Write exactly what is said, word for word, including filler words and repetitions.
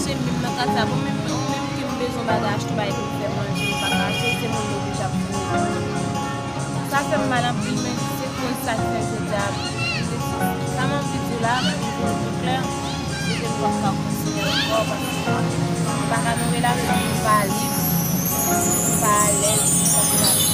Menm nan kat sa, bon, menm, menm ke m bezwen bagay achte, bagay pou m fè manje, m pa ka achte, se moun yo deja pou mwen. Sa fè m mal anpil, men se koz sa k fè jodi a, m deside. Sa m anvi di la, pou m vin pi klè, se ke m p ap ka kontinye ankò, paske m pa ka nan relasyon, m pa lib, m pa alèz, m pa